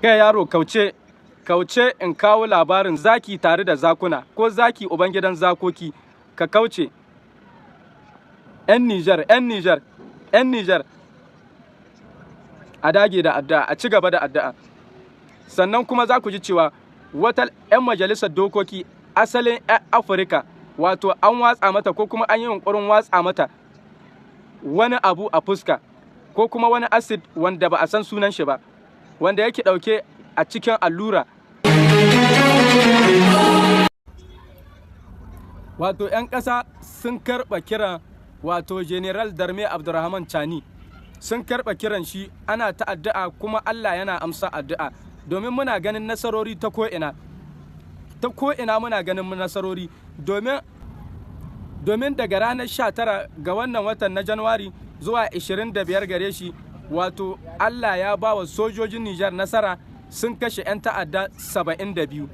Kai yaro, kauce, kauce in kawo labarin zaki tare da zakuna, ko zaki ubangidan zakoki, ka kauce. 'Yan Nijar, 'yan Nijar, 'yan Nijar, a dage da addu'a, a ci gaba da addu'a. Sannan kuma za ku ji cewa wata 'yan majalisar dokoki asalin 'yan Afirka, wato an watsa mata ko kuma an yi yunkurin watsa mata wani abu a fuska, ko kuma wani acid wanda ba a san sunan shi ba, wanda yake ɗauke a cikin allura. Wato 'yan ƙasa sun karɓa kiran, wato General Darme Abdurrahman Chani, sun karɓa kiran shi. Ana ta addu'a kuma Allah yana amsa addu'a, domin muna ganin nasarori ta ko'ina, ta ko'ina muna ganin nasarori, domin daga ranar 19 ga wannan watan na Januwari zuwa 25 gare shi, wato Allah ya ba wa sojojin Nijar nasara, sun kashe 'yan ta'adda 72.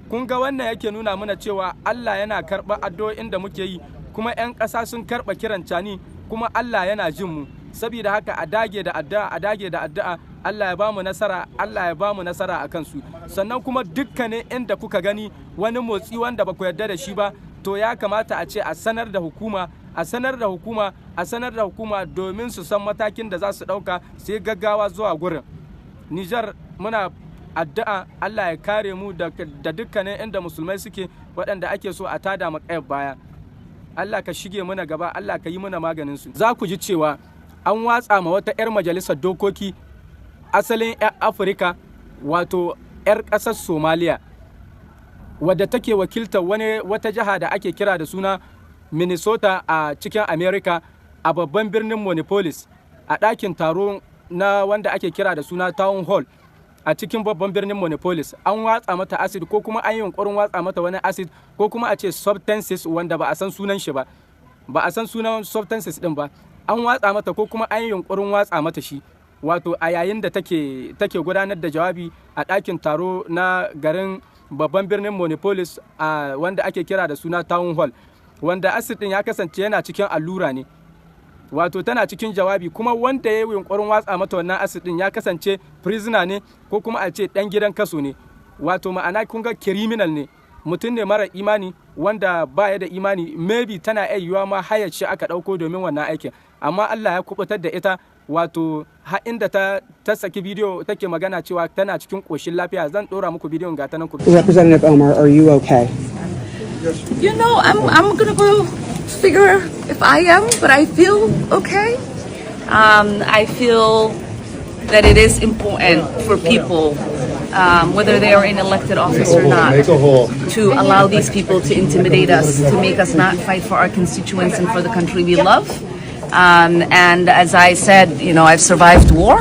Kun ga wannan yake nuna mana cewa Allah yana karɓa addu'o'in da muke yi, kuma 'yan ƙasa sun karɓa kiran Cani, kuma Allah yana jin mu. Saboda haka a dage da addu'a, a dage da addu'a. Allah ya ba mu nasara, Allah ya ba mu nasara a kansu. Sannan kuma dukkanin inda kuka gani wani motsi wanda ba ku yarda da shi ba, to ya kamata a ce a sanar da hukuma, a sanar da hukuma, a sanar da hukuma, domin su san matakin da za su ɗauka, su yi gaggawa zuwa gurin. Nijar, muna addu'a Allah ya kare mu da dukkanin inda musulmai suke, waɗanda ake so a tada mu baya. Allah ka shige muna gaba, Allah ka yi muna maganin su. Za ku ji cewa an watsa ma wata 'yar majalisar dokoki asalin 'yar Afirka, wato 'yar ƙasar Somaliya, wadda take wakiltar wani wata jiha da ake kira da suna Minnesota a cikin America, a babban birnin Minneapolis, a ɗakin taro na wanda ake kira da suna Town Hall a cikin babban birnin Minneapolis. An watsa mata acid, ko kuma an yi yunkurin watsa mata wani acid, ko kuma a ce substances wanda ba a san sunan shi ba, ba a san sunan substances din ba. An watsa mata ko kuma an yi yunkurin watsa mata shi, wato a yayin da take gudanar da jawabi a ɗakin taro na garin babban birnin Minneapolis, a wanda ake kira da suna Town Hall, wanda acid din ya kasance yana cikin allura ne. Wato tana cikin jawabi, kuma wanda ya yi yunkurin watsa mata wannan acid din ya kasance prisoner ne, ko kuma a ce dan gidan kaso ne. Wato ma'ana kun ga criminal ne, mutum ne mara imani, wanda baya da imani. Maybe tana iya yiwuwa ma hayar shi aka dauko domin wannan aikin, amma Allah ya kubutar da ita. Wato har inda ta saki bidiyo take magana cewa tana cikin koshin lafiya. Zan dora muku bidiyon, ga ta nan ku. Representative Omar, are you okay? I'm gonna go figure if I am, but I feel okay. I feel that it is important for people, whether they are in elected office or not, to allow these people to intimidate us, to make us not fight for our constituents and for the country we love. And as I said, I've survived war.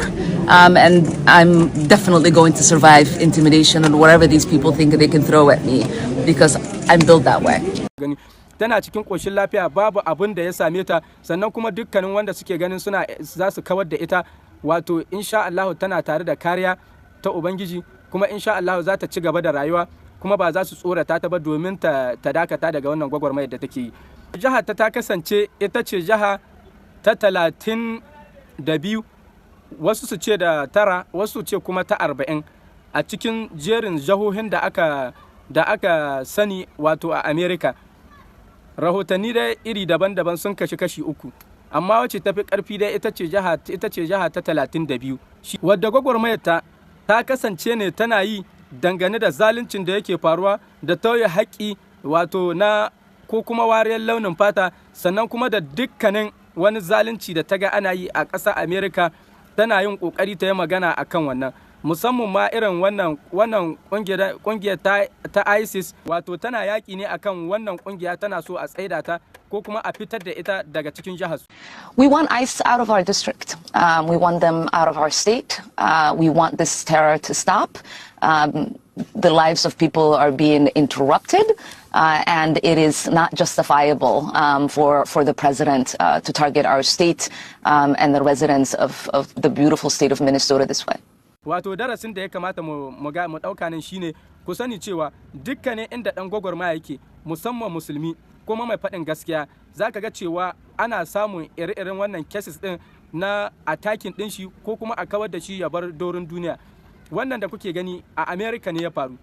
And I'm definitely going to survive intimidation and whatever these people think they can throw at me, because I'm built that way. Gani, tana cikin ƙoshin lafiya, babu abin da ya same ta. Sannan kuma dukkanin wanda suke ganin suna za su kawar da ita, wato insha Allah tana tare da kariya ta Ubangiji, kuma insha Allah za ta ci gaba da rayuwa, kuma ba za su tsorata ta ba domin ta dakata daga wannan gwagwarmayar da take yi. Jihar ta kasance ita ce jiha ta 32, wasu su ce da tara, wasu ce kuma ta 40 a cikin jerin jihohin da aka sani, wato a America. Rahotanni dai iri daban-daban sun kashi kashi uku, amma wacce tafi karfi dai ita ce jiha ta 32, wadda gwagwarmayar ta kasance ne tana yi dangane da zaluncin da yake faruwa da tauye haƙƙi, wato na ko kuma wariyar launin fata, sannan kuma da dukkanin wani zalunci da ta ga ana yi a ƙasar America, tana yin ƙoƙari ta yi magana akan wannan, musamman ma irin wannan kungiyar ta ISIS. Wato tana yaƙi ne akan wannan kungiya, tana so a tsaida ta ko kuma a fitar da ita daga cikin jihar. We want ICE out of our district. We want them out of our state. We want this terror to stop. The lives of people are being interrupted, and it is not justifiable for the president to target our state and the residents of the beautiful state of Minnesota this way. Wato darasin da ya kamata mu ɗauka nan shine, ku sani cewa dukkanin inda ɗan gwagwarmaya yake, musamman musulmi kuma mai faɗin gaskiya, za ka ga cewa ana samun ire-iren wannan cases ɗin na attacking ɗin shi ko kuma a kawar da shi ya bar doron duniya. Wannan da kuke gani a America ne ya faru,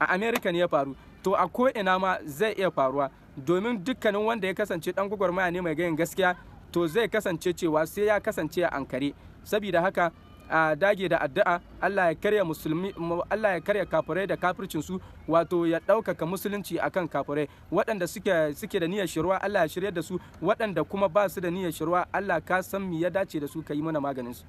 a America ne ya faru. To a ko ina ma zai iya faruwa, domin dukkanin wanda ya kasance dan gwagwarmaya ne mai gayin gaskiya, to zai kasance cewa sai ya kasance a ankare. Saboda haka a dage da addu'a, Allah ya karya musulmi, Allah ya karya kafirai da kafircin su, wato ya ɗaukaka musulunci akan kafirai. Waɗanda suke da niyyar shirwa, Allah ya shirya da su. Waɗanda kuma ba su da niyyar shirwa, Allah ka san me ya dace da su, ka yi mana maganin su.